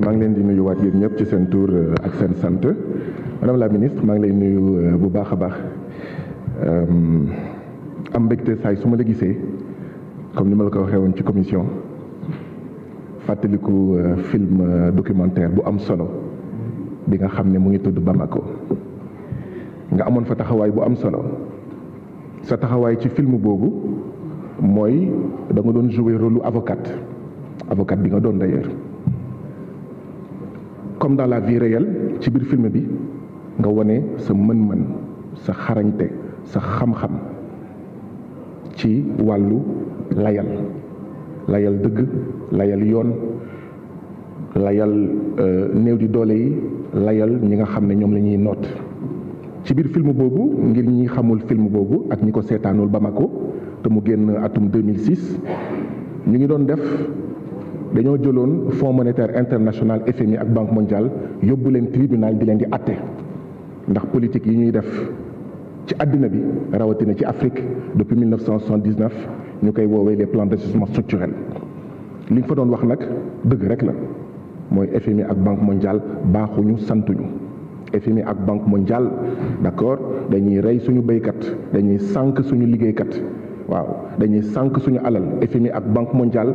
maa ngi leen di nuyuwaat yéen ñëpp ci seen tour ak seen sant madame la ministre maa ngi lay nuyu bu baax a baax am mbégte saay su ma la gisee comme ni ma la ko waxee woon ci commission fàttaliku film documentaire bu am solo bi nga xam ne mu ngi tudd Bamako nga amoon fa taxawaay bu am solo sa taxawaay ci film boobu mooy da nga doon jouer rôle avocat bi nga doon d'ailleurs comme dans la vie réelle ci biir film bi nga wone sa mën-mën sa xarañte sa xam-xam ci wàllu layal dëgg layal yoon layal néew di doole yi layal ñi nga xam ne ñoom la ñuy noot ci biir film boobu ngir ñi xamul film boobu ak ñi ko seetaanul Bamako te mu génn atum 2006 ñu ngi doon def dañoo jëloon Fonds monétaire international FMI ak Banque mondiale yóbbu leen tribunal di leen di atte ndax politique yi ñuy def ci àddina bi rawatina ci Afrique depuis 1979 ñu koy woowee les plans d'ajustement structurel li nga fa doon wax nag dëgg rek la mooy FMI ak Banque mondiale baaxuñu santuñu FMI ak Banque mondiale d'accord dañuy rey suñu béykat dañuy sànq suñu liggéeykat waaw dañuy sànq suñu alal FMI ak Banque mondiale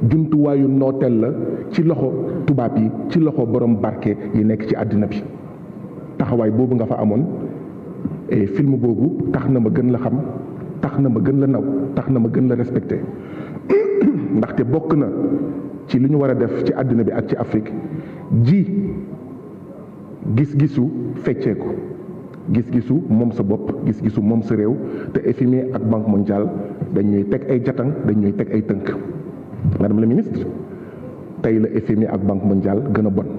jumtuwaayu nooteel la ci loxo tubaab yi ci loxo borom barke yi nekk ci àddina bi taxawaay boobu nga fa amoon et film boobu tax na ma gën la xam tax na ma gën la naw tax na ma gën la respecté ndaxte bokk na ci li ñu war a def ci àddina bi ak ci Afrique ji gis-gisu fecceeku gis-gisu moom sa bopp gis-gisu moom sa réew te FMI ak Banque mondiale dañuy teg ay jatang dañuy teg ay tënk madame la ministre tey la FMI ak Banque mondiale gën a bon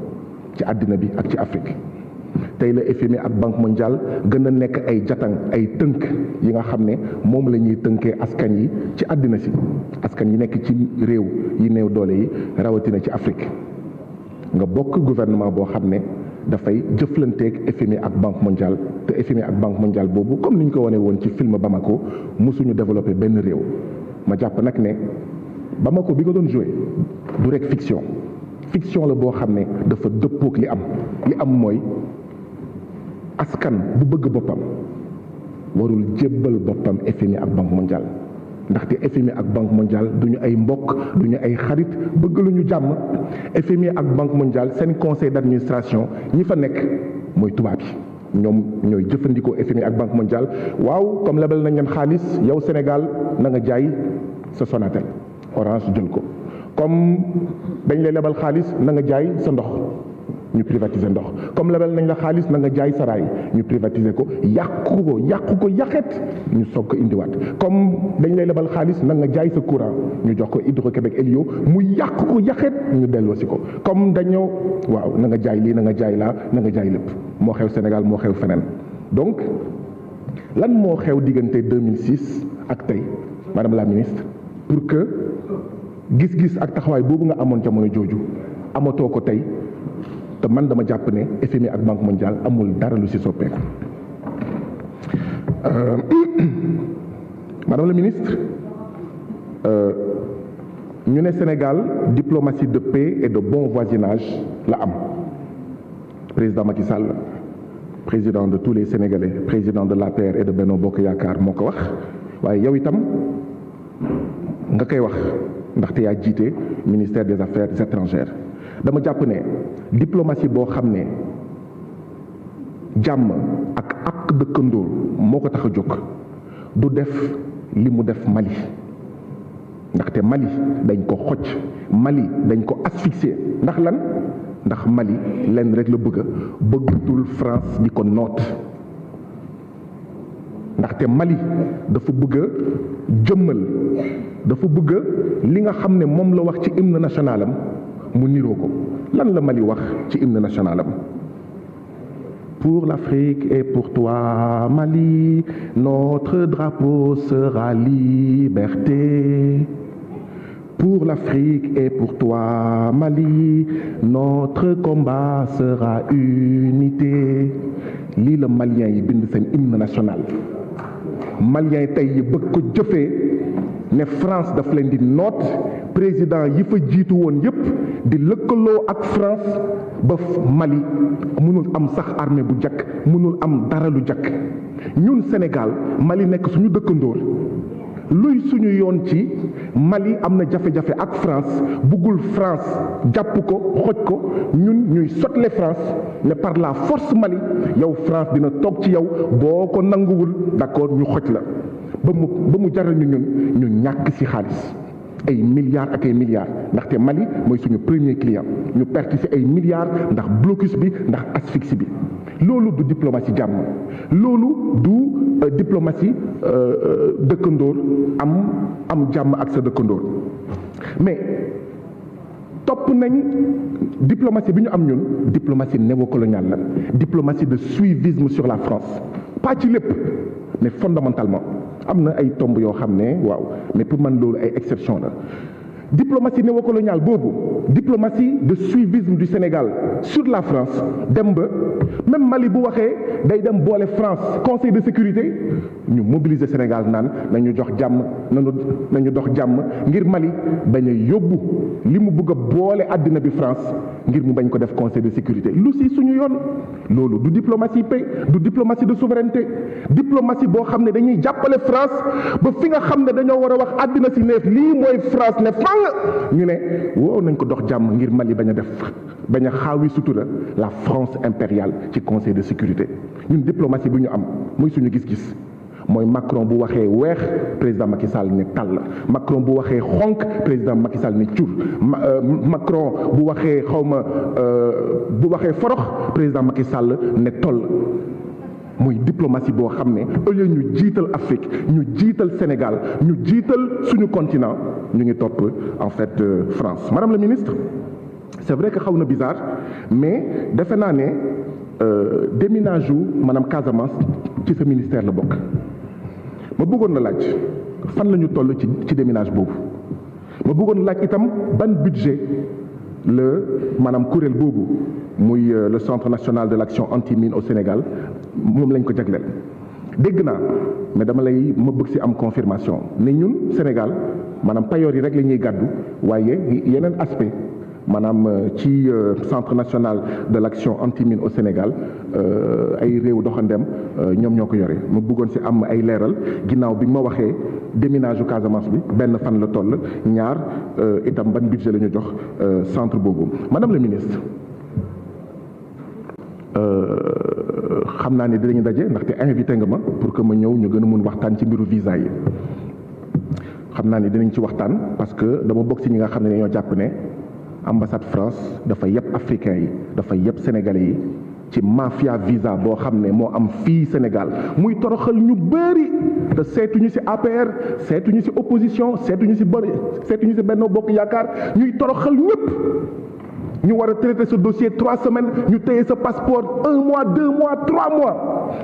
ci àddina bi ak ci Afrique tey la FMI ak Banque mondiale gën a nekk ay jatang ay tënk yi nga xam ne moom la ñuy tënkee askan yi ci àddina si askan yi nekk ci réew yi néew doole yi rawatina ci Afrique nga bokk gouvernement boo xam ne dafay jëflanteeg FMI ak Banque mondiale te FMI ak Banque mondiale boobu comme ni ñu ko wane woon ci film Bamako mosuñu développé benn réew ma jàpp nag ne Bamako bi nga doon joué du rek fiction la boo xam ne dafa dëppook li am mooy askan bu bëgg boppam warul jébbal boppam FMI ak Banque mondiale ndaxte FMI ak Banque mondiale duñu ay mbokk duñu ay xarit bëgg lu ñu jàmm FMI ak Banque mondiale seen conseil d'administration ñi fa nekk mooy tubaab yi ñoom ñooy jëfandikoo FMI ak Banque mondiale waaw comme lebal nañ leen xaalis yow Sénégal na nga jaay sa Sonatel Orange jël ko comme dañ lay lebal xaalis na nga jaay sa ndox ñu privatiser ndox comme lebal nañ la xaalis na nga jaay sa raay ñu privatiser ko yàqu ko yàqet ñu soog ko indiwaat comme dañ lay lebal xaalis na nga jaay sa courant ñu jox ko Hydro-Québec Elio mu yàq ko yàqet ñu delloosi ko comme dañoo waaw na nga jaay lii na nga jaay laa na nga jaay lépp moo xew Sénégal moo xew feneen donc lan moo xew diggante 2006 ak tey madame la ministre pour que gis-gis ak taxawaay boobu nga amoon jamono jooju amatoo ko tey te man dama jàpp ne FMI ak Banque mondiale amul dara lu ci soppeeku madame la ministre ñu ne Sénégal diplomatie de paix et de bon voisinage la am président Macky Sall président de tous les Sénégalais président de l'APR et de Benno Bokk Yaakaar moo ko wax waaye yow itam nga koy wax ndaxte yaa jiite ministère des Affaires étrangères dama jàpp ne diplomatie boo xam ne jàmm ak dëkkandoor moo ko tax a jóg du def li mu def Mali ndaxte Mali dañ ko xocc Mali dañ ko asphyxier ndax lan ndax Mali lenn rek la bëggatul France di ko noot ndaxte Mali dafa bëgg a jëmmal dafa bëgg li nga xam ne moom la wax ci hymne national am mu niroo ko lan la Mali wax ci hymne national am pour l'Afrique et pour toi Mali notre drapeau sera liberté pour l'Afrique et pour toi Mali notre combat sera unité lii la Maliens yi bind seen hymne national Maliens yi tey yi bëgg ko jëfee ne France daf leen di noot président yi fa jiitu woon yépp di lëkkaloo ak France ba Mali mënul am sax armée bu jakk mënul am dara lu jakk ñun Sénégal Mali nekk suñu dëkkandoor luy suñu yoon ci Mali am na jafe-jafe ak France buggul France jàpp ko xoj ko ñun ñuy sotle France ne par la force Mali yow France dina toog ci yow boo ko nanguwul d'accord ñu xoj la ba mu jaral ñu ñàkk ci xaalis ay milliards ak ay milliards ndaxte Mali mooy suñu premier client ñu perte ci ay milliards ndax blocus bi ndax asphyxie bi loolu du diplomatie jàmm loolu du diplomatie dëkkandoor am jàmm ak sa dëkkandoor mais topp nañ diplomatie bi ñu am ñun diplomatie néocoloniale la diplomatie de suivisme sur la France pas ci lépp mais fondamentalement am na ay tomb yoo xam ne waaw mais pour man loolu ay exception la diplomatie néocoloniale boobu diplomatie de suivisme du Sénégal sur la France dem ba même Mali bu waxee day dem boole France conseil de sécurité ñu mobiliser Sénégal naan nañu jox jàmm nañu dox jàmm ngir Mali bañ a yóbbu li mu bëgg a boole àddina bi France ngir mu bañ ko def conseil de sécurité lu si suñu yoon loolu du diplomatie paix du diplomatie de souveraineté diplomatie boo xam ne dañuy jàppale France ba fi nga xam ne dañoo war a wax àddina si neef lii mooy France ne fang ñu ne woo nañ ko dox jàmm ngir Mali bañ a xaawi sutura la France impériale ci conseil de sécurité ñun diplomatie bi ñu am muy suñu gis-gis mooy Macron bu waxee weex président Macky Sall ne tàll Macron bu waxee xonk président Macky Sall ne cur Macron bu waxee bu waxee forox président Macky Sall ne toll mooy diplomatie boo xam ne au lieu ñu jiital Afrique ñu jiital Sénégal ñu jiital suñu continent ñu ngi topp en fait France. Madame la ministre c'est vrai que xaw na bizarre mais defe naa ne déminage yu maanaam Casamance ci sa ministère la bokk ma bëggoon la laaj fan la ñu toll ci déminage boobu ma bëggoon laaj itam ban budget maanaam kuréel boobu muy le centre national de l'action anti-mine au Sénégal moom lañ ko jagleel dégg naa mais ma bëgg ci am confirmation ne ñun Sénégal maanaam payoor yi rek la ñuy gàddu waaye yeneen aspect maanaam ci centre national de l'action anti-mine au Sénégal ay réew doxandem ñoom ñoo ko yore ma bëggoon ci am ay leeral ginnaaw bi ma waxee déminage u Casamance bi benn fan la toll ñaar itam ban budget la ñu jox centre boobu. Madame la ministre xam naa ne dinañu daje ndaxte invité nga ma pour que ma ñëw ñu gën a mun waxtaan ci mbiru visa yi xam naa ne dinañ ci waxtaan parce que dama bokk ci ñi nga xam ne dañoo jàpp ne ambassade France dafa yëpp africain yi dafa yëpp sénégalais yi ci mafia visa boo xam ne moo am fii Sénégal muy toroxal ñu bëri te seetuñu ci APR seetuñu ci opposition seetuñu ci Benno Bokk Yaakaar ñuy toroxal ñëpp ñu war a traiter ce dossier 3 semaines ñu téye sa passeport 1 mois 2 mois 3 mois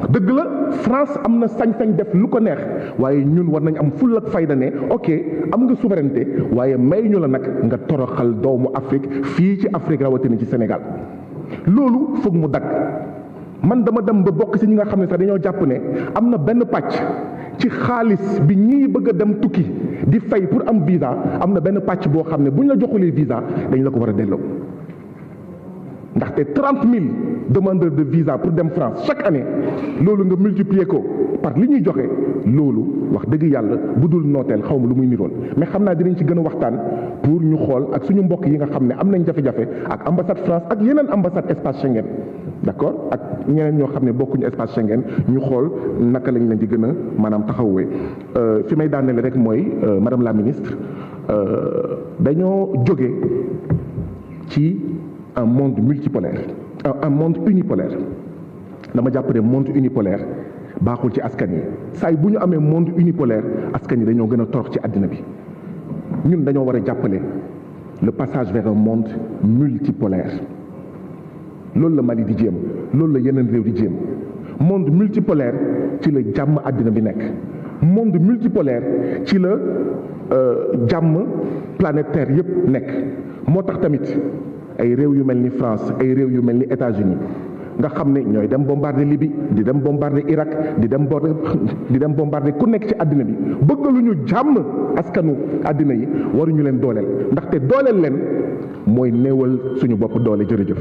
dëgg la France am na sañ-sañ def lu ko neex waaye ñun war nañ am fulla ak fayda ne ok am nga souveraineté waaye may ñu la nag nga toroxal doomu Afrique fii ci Afrique rawatina ci Sénégal loolu foog mu dagg man dama dem ba bokk ci ñi nga xam ne sax dañoo jàpp ne am na benn pàcc ci xaalis bi ñii bëgg a dem tukki di fay pour am visa am na benn pàcc boo xam ne bu ñu la joxulee visa dañ la ko war a delloo ndaxte 30 000 demandeurs de visa pour dem France chaque année loolu nga multiplier ko par li ñuy joxe loolu wax dëgg yàlla bu dul nooteel xaw ma lu muy niroon mais xam naa dinañ ci gën a waxtaan pour ñu xool ak suñu mbokk yi nga xam ne am nañ jafe-jafe ak ambassade France ak yeneen ambassade espace Schengen d'accord ak ñeneen ñoo xam ne bokkuñu espace Schengen ñu xool naka lañ leen di gën a maanaam taxawee fi may daanele rek mooy madame la ministre dañoo jóge ci un monde multipolaire un monde unipolaire dama jàpp ne monde unipolaire baaxul ci askan yi saa yi bu ñu amee monde unipolaire askan yi dañoo gën a torox ci àddina bi ñun dañoo war a jàppale le passage vers un monde multipolaire loolu la Mali di jéem loolu la yeneen réew di jéem monde multipolaire ci la jàmm àddina bi nekk monde multipolaire ci la jàmm planétaire yépp nekk moo tax tamit ay réew yu mel ni France ay réew yu mel ni États-Unis nga xam ne ñooy dem bombarder Libye di dem bombarder Irak di dem bombarder ku nekk ci àddina bi bëgg lu ñu jàmm askanu àddina yi waruñu leen dooleel ndaxte dooleel leen mooy néewal suñu bopp doole. jërëjëf.